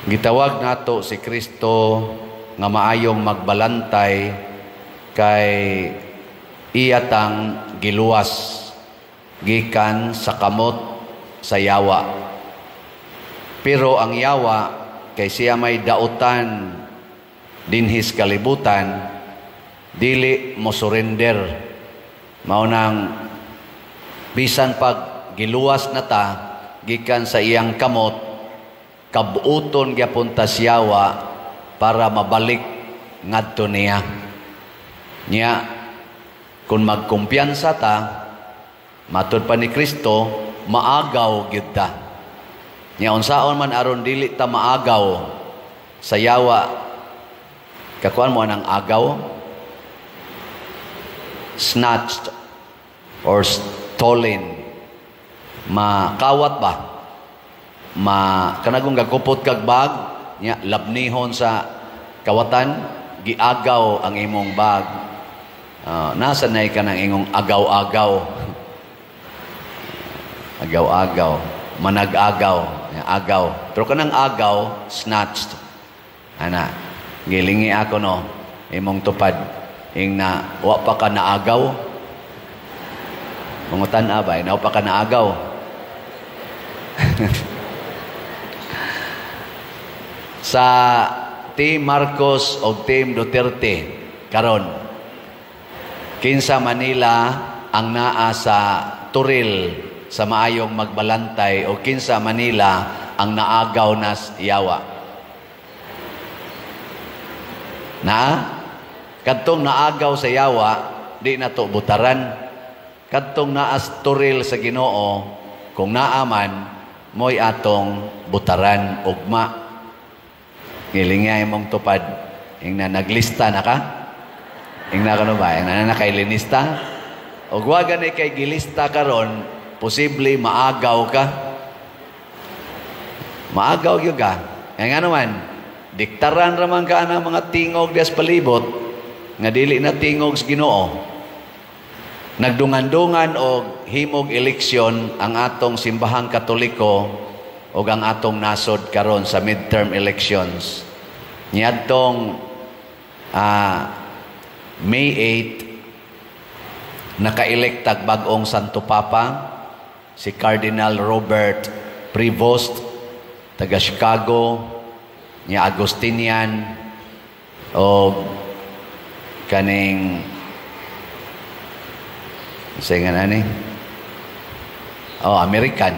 Gitawag nato si Kristo nga maayong magbalantay kay iya tang giluwas gikan sa kamot sa yawa. Pero ang yawa, kay siya may dautan dinhis kalibutan, dili mo surrender. Mao nang bisan pag giluwas na ta gikan sa iyang kamot, kabuoton gyapon ta siyawa para mabalik ngadto niya. Nya kung magkumpiyansa ta, matud pa ni Kristo, maagaw gyud ta. Nya unsaon man aron dili ta maagaw sa yawa? Kakuan mo ang agaw? Snatched or stolen. Makawat ba? Ma kanagong gakupot kag bag, nya labnihon sa kawatan, giagaw ang imong bag. Nasa nay ka ng ingong agaw-agaw. Agaw-agaw, manag-agaw, agaw. Pero kanang agaw, snatched. Ana, gilingi ako no, imong tupad. Ing na, wa pa ka naagaw. Mangutan abay, na pa ka naagaw. Sa Team Marcos o Team Duterte karon, kinsa Manila ang naa sa turil sa maayong magbalantay o kinsa Manila ang naagaw nas yawa? Na kadtong naagaw sa yawa, di na to butaran. Kadtong naas turil sa Ginoo, kung naaman mo'y atong butaran ugma. Ngilingay mong tupad. Ingna naglista na ka? Ingna ka no ba? Ingna na kay linista? Og wa gani kay gilista karon, posible maagaw ka. Maagaw gyud ka. Kaya nga naman, diktaran raman ka ang mga tingog dias palibot nga dili na tingog sa Ginoo. Nagdungan-dungan og himog eleksyon ang atong simbahang Katoliko og ang atong nasod karon sa midterm elections. Niadtong May 8, naka-elect tag bag-ong Santo Papa, si Cardinal Robert Prevost, taga Chicago, niya Agustinian, o kaning sa nga nani? Oh, American.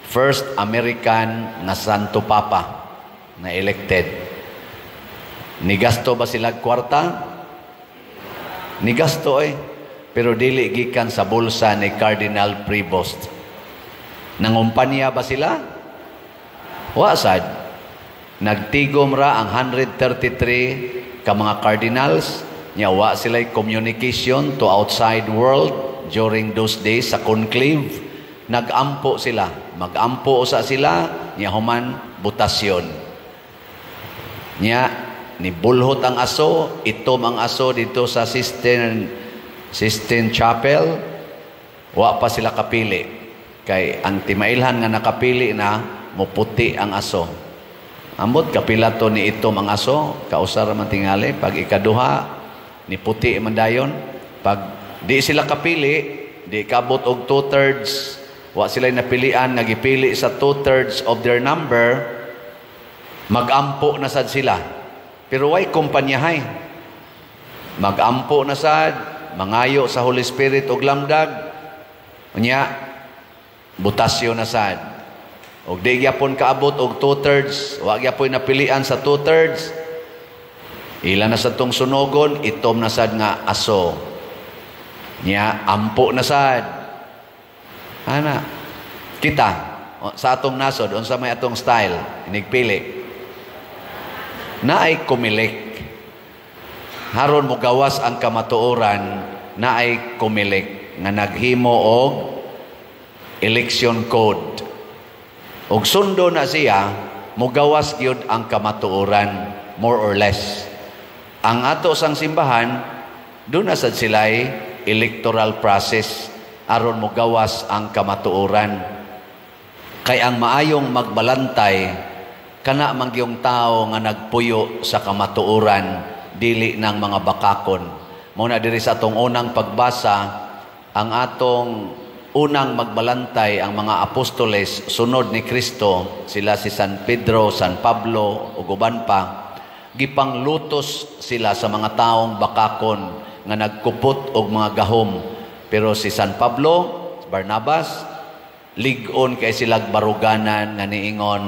First American nga Santo Papa na elected. Nigasto ba sila kwarta? Nigasto eh. Pero dili gikan sa bulsa ni Cardinal Prevost. Nangumpanya ba sila? Wa sad. Nagtigom ra ang 133 ka mga cardinals. Nya wa sila communication to outside world during those days sa conclave. Nagampo sila. Magampo usa sila, nya human botasyon. Nya ni bulhot ang aso, itom ang aso dito sa Sistine Chapel. Wa pa sila kapili. Kay ang timailhan nga nakapili na, muputi ang aso. Ambot kapila to ni itom ang aso, kausar man tingali. Pag ikaduha, ni puti man dayon. Pag di sila kapili, di kabot og 2/3, wa sila napilian nga gipili sa 2/3 of their number, magampo na sad sila. Pero way kumpanyahay. Magampo na sad, mangayo sa Holy Spirit og lamdag, unya butasyo na sad. Og di gyapon kaabot og 2/3, wa gyapon napilian sa 2/3, ila na sad tong sunogon, itom na sad nga aso. Nya ampo na sad. Ana, kita sa atong nasod, unsa may atong style inigpili? Naay kumilik. Haron mogawas ang kamatuoran, naay kumilik nga naghimo og election code. Og sundo na siya, mogawas gyud ang kamatuoran, more or less. Ang ato sang simbahan, doon na sad sila'y electoral process aron mogawas ang kamatuoran. Kay ang maayong magbalantay Kana man gyung tao nga nagpuyo sa kamatuoran, dili ng mga bakakon. Mao na diri sa atong unang pagbasa, ang atong unang magbalantay ang mga apostoles sunod ni Kristo, sila si San Pedro, San Pablo ug uban pa, gipanglutos sila sa mga taong bakakon nga nagkupot og mga gahom. Pero si San Pablo, Barnabas, lig-on kay silag baruganan nga niingon,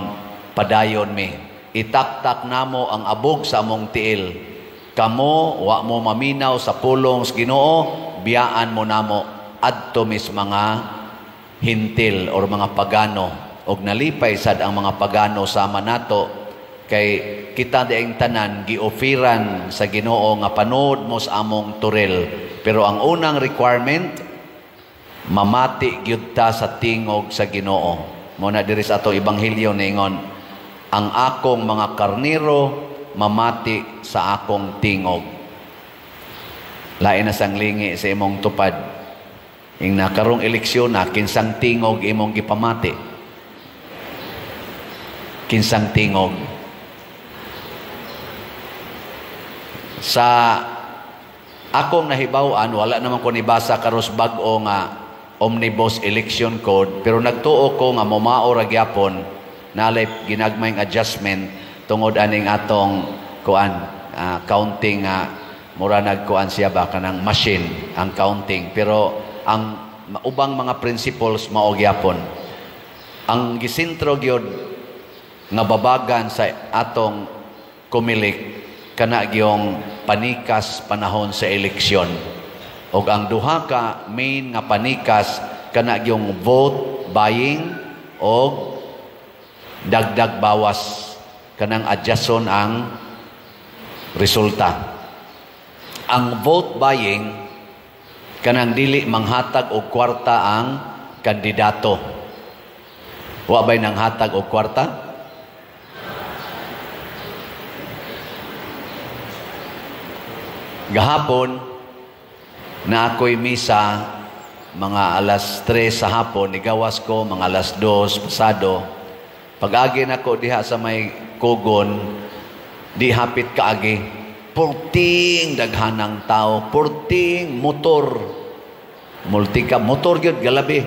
padayon mi, itaktak namo ang abog sa among tiil. Kamo wa mo maminaw sa pulong sa Ginoo, biyaan mo namo adto mis mga hintil or mga pagano. Og nalipay sad ang mga pagano sama nato kay kita dieng tanan giofiran sa Ginoo nga panood mo sa among turil. Pero ang unang requirement, mamati gyud ta sa tingog sa Ginoo. Mo na diri sa atong ebanghelyo niingon, ang akong mga karniro mamati sa akong tingog. Lain na sang lingi sa imong tupad. Ing nakarong eleksyon na, kinsang tingog imong gipamati? Kinsang tingog? Sa akong nahibaw-an, wala naman ko nibasa karos bag-o nga Omnibus Election Code, pero nagtuo ko nga momao ra gyapon nalay ginagmayng adjustment tungod aning atong kuan counting nga mura nagkuan siya ba kanang machine ang counting, pero ang ubang mga principles mao gyapon. Ang gisentro gyud nga babagan sa atong Comelec kana gyung panikas panahon sa eleksyon. Og ang duha ka main nga panikas kana gyung vote buying og dagdag bawas, kanang adjuston ang resulta. Ang vote buying kanang dili manghatag og kwarta ang kandidato. Wa bay nanghatag og kwarta? Gahapon na ako'y misa mga alas 3 sa hapon, igawas ko mga alas 2 pasado. Pag-agi nako diha sa may kugon, di hapit kaagi. Purting daghanang tao, purting motor. Multika motor gyud galabi.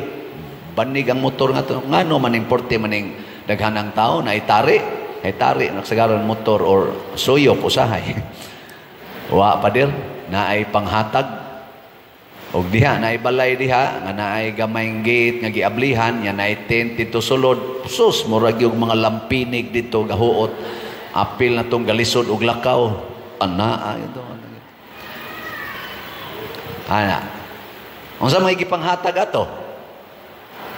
Banig ang motor nga to. Ngano maning purti maning daghanang tao na itari, itari nagsagaran motor or suyop usahay. Wa pa dir, naay panghatag. Og diha naay balay diha nga naay gamayng gate nga giablihan, nya naay tent dito sulod. Sus, murag yung mga lampinig dito gahuot. Apil na tong galisod og lakaw. Ana ito. Ana. Unsa may gipanghatag ato?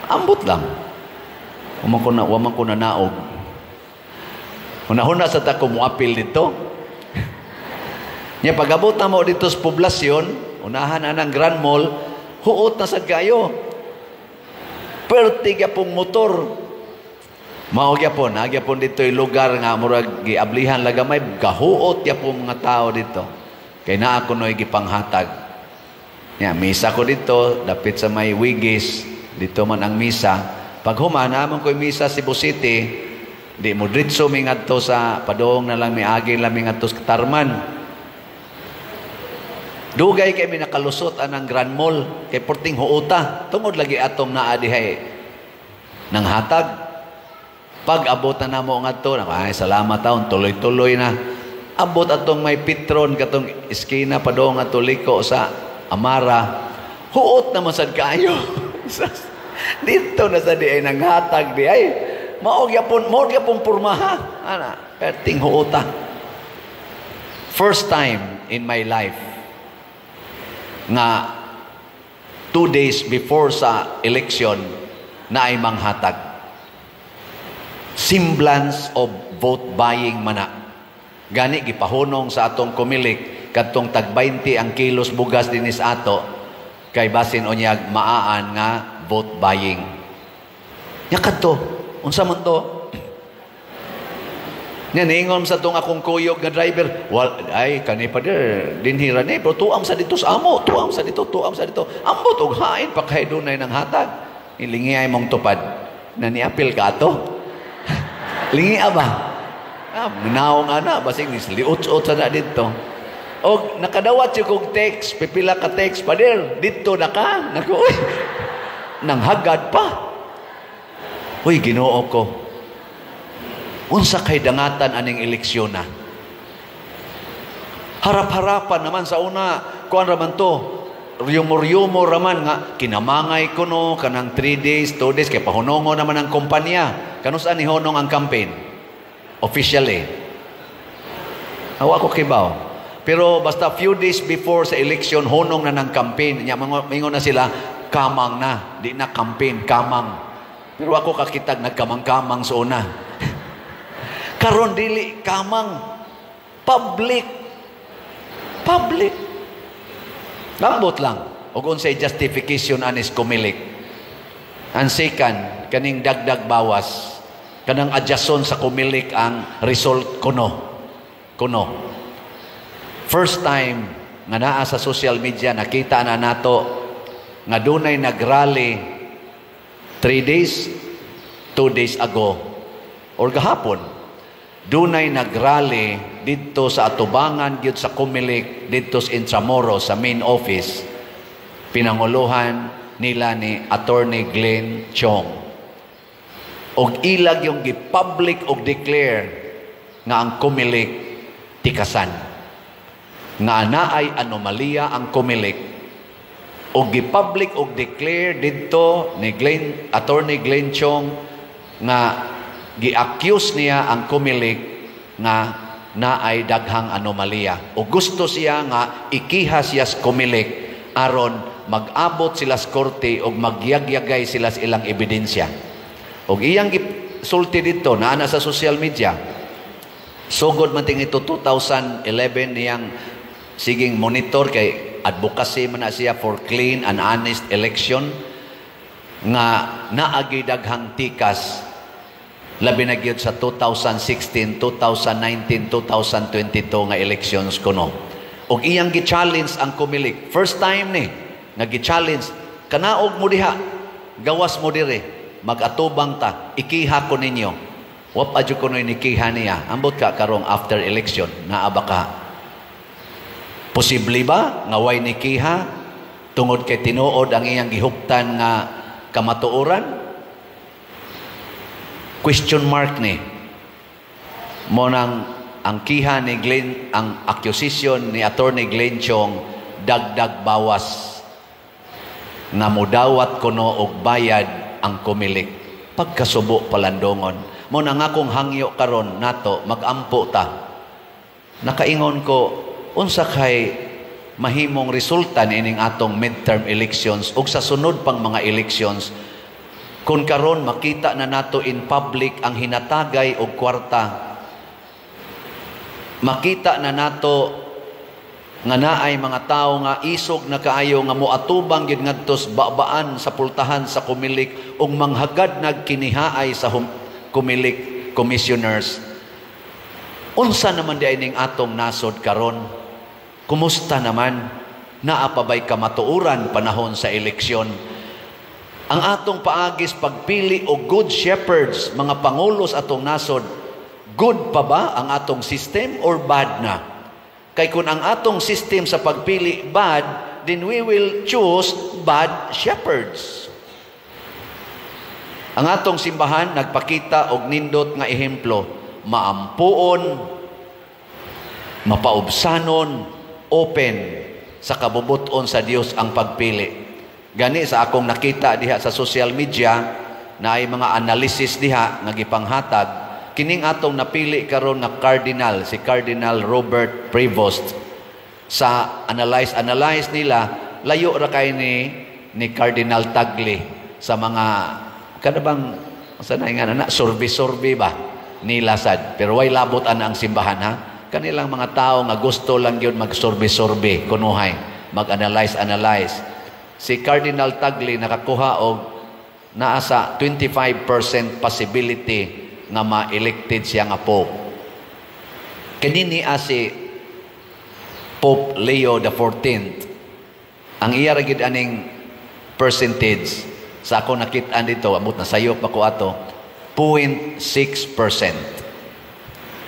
Ambot lang. Wa man ko na naog. Hunahuna sa ta ko moapil dito. Nya pag-abot na mo dito sa poblasyon, unahan na ng Grand Mall, huot na sad kayo. Perti gyapong motor. Mao gyapon, na gyapon dito yung lugar nga murag giablihan lagamay, gahuot gyapon mga tao dito. Kay naa kunoy gipanghatag. Nya misa ko dito, dapit sa may Wigis, dito man ang misa. Pag human, naman ko'y misa Cebu City, di mo dritso mi ngadto sa padong na lang miagi lang mi ngadto sa Katarman. Dugay kay mi nakalusot anang Grand Mall kay porting huota tungod lagi atong naa dihay nang hatag. Pag abot na namo ngadto, ay salamat taon, tuloy-tuloy na. Abot atong may Petron katong eskina padong ato liko sa Amara. Huot na man sad kaayo. Dito na sa di ay nanghatag di ay mao gyapon pormaha. Ana, perting huota. First time in my life nga 2 days before sa election na ay manghatag. Semblance of vote buying mana. Gani gipahunong sa atong Comelec kadtong tag 20 ang kilos bugas dinis ato kay basin unyag maaan nga vote buying. Nya kadto, unsa man to? Nya niingon sa tong akong kuyog nga driver, wal ay kani pa dir dinhi ra ni, pero tuam sa dito sa amo, tuam sa dito, tuam sa dito. Ambot og hain pa kay dunay nang hatag. Ilingi ay mong tupad na niapil ka ato. Lingi ba? Ah, naong ana, basig ni liut-ut na dito. Og nakadawat siya kog text, pipila ka text, "Pader, dito na ka." Naku, uy, nanghagad pa. Uy, Ginoo ko. Unsa kay dangatan aning eleksyon na? Harap-harapan naman sa una, kuan raman to, rumor-rumor raman nga kinamangay kuno kanang 3 days, 2 days kay pahunongo naman ang kumpanya. Kanus-a ni hunong ang campaign? Officially. Awa ko kibaw. Pero basta few days before sa election, hunong na ng campaign. Nya mingon na sila, kamang na. Di na campaign, kamang. Pero ako kakitag nagkamang-kamang sa una. Karon dili kamang, public. Public. Lambot lang. Og unsay justification anis Comelec? Ang second, kaning dagdag bawas. Kanang adjuston sa Comelec ang result kuno. Kuno. First time nga naa sa social media, nakita na nato nga dunay nagrally 3 days, 2 days ago or gahapon. Dunay nagrally didto sa atubangan gyud sa Comelec didto sa Intramuros, sa main office. Pinanguluhan nila ni Attorney Glenn Chong. Og ilag yung gi-public og declare nga ang Comelec tikasan. Nga naay anomalya ang Comelec. Og gi-public og declare didto ni Glenn, Attorney Glenn Chong, nga gi-accuse niya ang Comelec nga naay daghang anomalya. O gusto siya nga ikiha siya sa Comelec aron mag-abot sila sa korte og magyagyagay sila sa ilang ebidensya. Og iyang sulti dito naa na sa social media. Sugod man ting ito 2011 niyang siging monitor kay advocacy man na siya for clean and honest election nga naagi daghang tikas, labi na gyud sa 2016, 2019, 2022 nga elections kuno. Og iyang gi-challenge ang Comelec. First time ni nga gi-challenge, "Kanaog mo diha, gawas mo dire, mag-atubang ta, ikiha ko ninyo." Wa pa jud kuno'y nikiha niya. Ambot ka karong after election, naa ba ka? Posible ba nga way nikiha tungod kay tinuod ang iyang gihuptan nga kamatuoran? Question mark ni. Mo nang ang kiha ni Glenn, ang accusation ni Attorney Glenn Chong, dagdag bawas nga mudawat kuno og bayad ang Comelec. Pagkasubo palandongon. Mo na nga kung hangyo karon nato, magampo ta. Nakaingon ko, unsa kay mahimong resulta niining atong midterm elections ug sa sunod pang mga elections kung karon makita na nato in public ang hinatagay og kwarta, makita na nato nga naay mga tawo nga isog na kaayo nga moatubang gid ngadto sa babaan sa pultahan sa Comelec ug manghagad nagkinihaay sa Comelec commissioners? Unsa naman di ning atong nasod karon? Kumusta naman? Naa pa bay kamatuoran panahon sa eleksyon? Ang atong paagis pagpili og good shepherds, mga pangulo sa atong nasod, good pa ba ang atong system or bad na? Kay kung ang atong system sa pagpili bad, then we will choose bad shepherds. Ang atong simbahan nagpakita og nindot nga ehemplo, maampuon, mapaubsanon, open sa kabubuton sa Dios ang pagpili. Gani sa akong nakita diha sa social media na ay mga analysis diha nga gipanghatag kining atong napili karon nga cardinal, si Cardinal Robert Prevost, sa analyze analyze nila, layo ra kay ni Cardinal Tagle sa mga kada bang sa na nga na survey survey ba nila sad. Pero way labot ana ang simbahan ha, kanilang mga tao nga gusto lang gyud mag-survey survey kunuhay, mag-analyze analyze. Si Cardinal Tagle nakakuha og naa sa 25% possibility nga ma-elected siya nga Pope. Kini ni si Pope Leo the 14th. Ang iya ra gid aning percentage sa ako nakit-an dito, amot na sayo pa ko ato, 0.6%.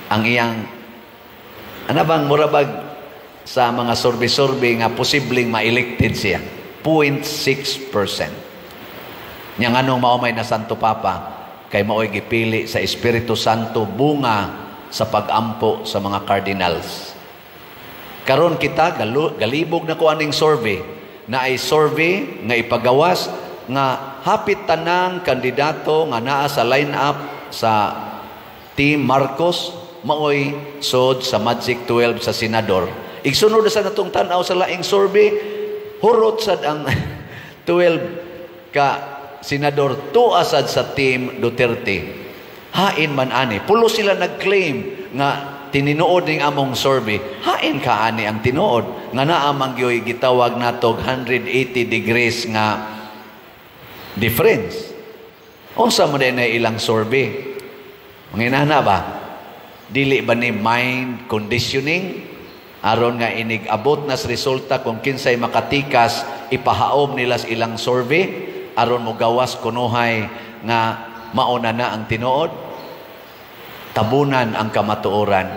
Ang iyang ana bang murabag sa mga survey-survey nga posibleng ma-elected siya, 0.6%. Nya nganong mao may na Santo Papa? Kay mao'y gipili sa Espiritu Santo, bunga sa pagampo sa mga cardinals. Karon kita galibog na ko aning survey na ay survey nga ipagawas nga hapit tanang kandidato nga naa sa line-up sa Team Marcos maoy sod sa Magic 12 sa senador. Igsunod sa natong tan-aw sa laing survey, hurot sad ang 12 ka senador tuwa sad sa Team Duterte. Hain man ani. Pulo sila nag-claim nga tininuod ning among survey. Hain ka ani ang tinuod nga naa man gyoy gitawag natog 180 degrees nga difference. Unsa man na ilang survey? Mga inana ba? Dili ba ni mind conditioning? Aron nga inig abot nas resulta kung kinsay makatikas, ipahaom nila sa ilang survey aron mo gawas kunuhay nga mauna na ang tinuod. Tabunan ang kamatuoran.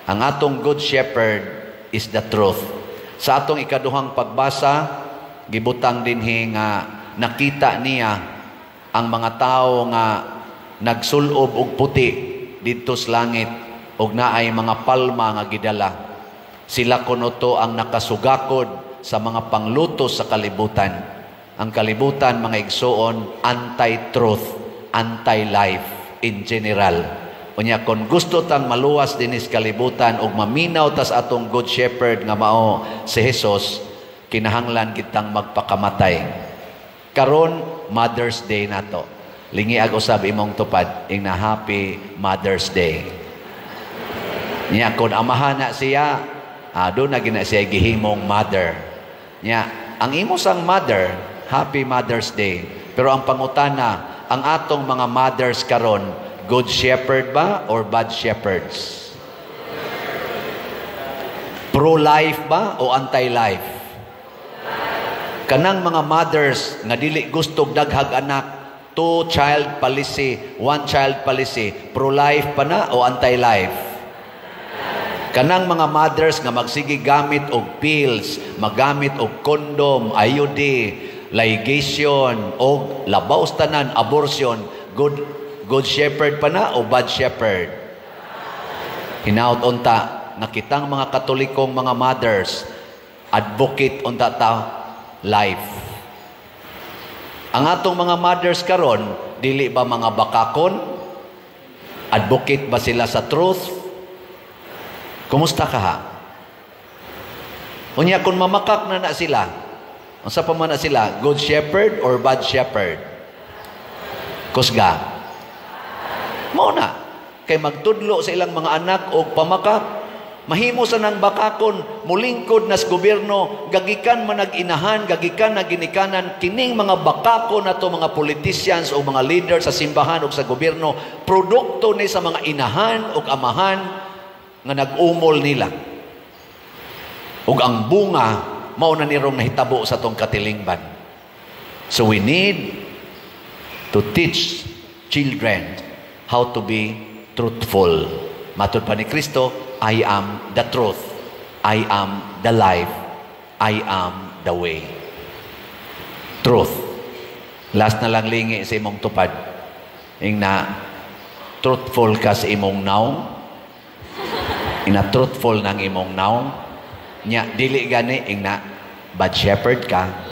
Ang atong Good Shepherd is the truth. Sa atong ikaduhang pagbasa, gibutang dinhi nga nakita niya ang mga tao nga nagsulob og puti didto sa langit og naay mga palma nga gidala. Sila kuno to ang nakasugakod sa mga panglutos sa kalibutan. Ang kalibutan, mga igsuon, anti-truth, anti-life in general. Unya kon gusto tang maluwas dinis kalibutan ug maminaw tas atong Good Shepherd nga mao si Jesus, kinahanglan kitang magpakamatay. Karon Mother's Day nato. Lingiag usab imong tupad ing na, "Happy Mother's Day." Nya kon amahan na siya, do na gina siya gihimong mother. Nya ang imo sang mother, Happy Mother's Day. Pero ang pangutana, ang atong mga mothers karon, good shepherd ba or bad shepherds? Pro-life ba o anti-life? Kanang mga mothers nga dili gusto daghag anak, two child policy, one child policy, pro-life pa na o anti-life? Kanang mga mothers nga magsige gamit og pills, magamit og condom, IUD, ligation, og labaw tanan, abortion, good shepherd pa na o bad shepherd? Hinaut unta nga kitang mga Katolikong mga mothers, advocate unta ta life. Ang atong mga mothers karon, dili ba mga bakakon? Advocate ba sila sa truth? Kumusta ka ha? Unya kung mamakak na na sila, unsa pa man na sila, good shepherd or bad shepherd? Kusga. Mao na. Kay magtudlo sa ilang mga anak og pamakak, mahimo sa nang bakakon, mulingkod nas gobyerno, gagikan manag inahan, gagikan na ginikanan, kining mga bakakon nato mga politicians o mga leader sa simbahan o sa gobyerno, produkto ni sa mga inahan o amahan nga nag-umol nila. Ug ang bunga, mao na nirong nahitabo sa tong katilingban. So we need to teach children how to be truthful. Matod pa ni Kristo, "I am the truth. I am the life. I am the way." Truth. Last na lang, lingi sa imong tupad. Ing na, "Truthful ka sa imong nawong?" Ina, "Truthful ng imong nawong?" Nya, dili gani, ing na, "Bad shepherd ka."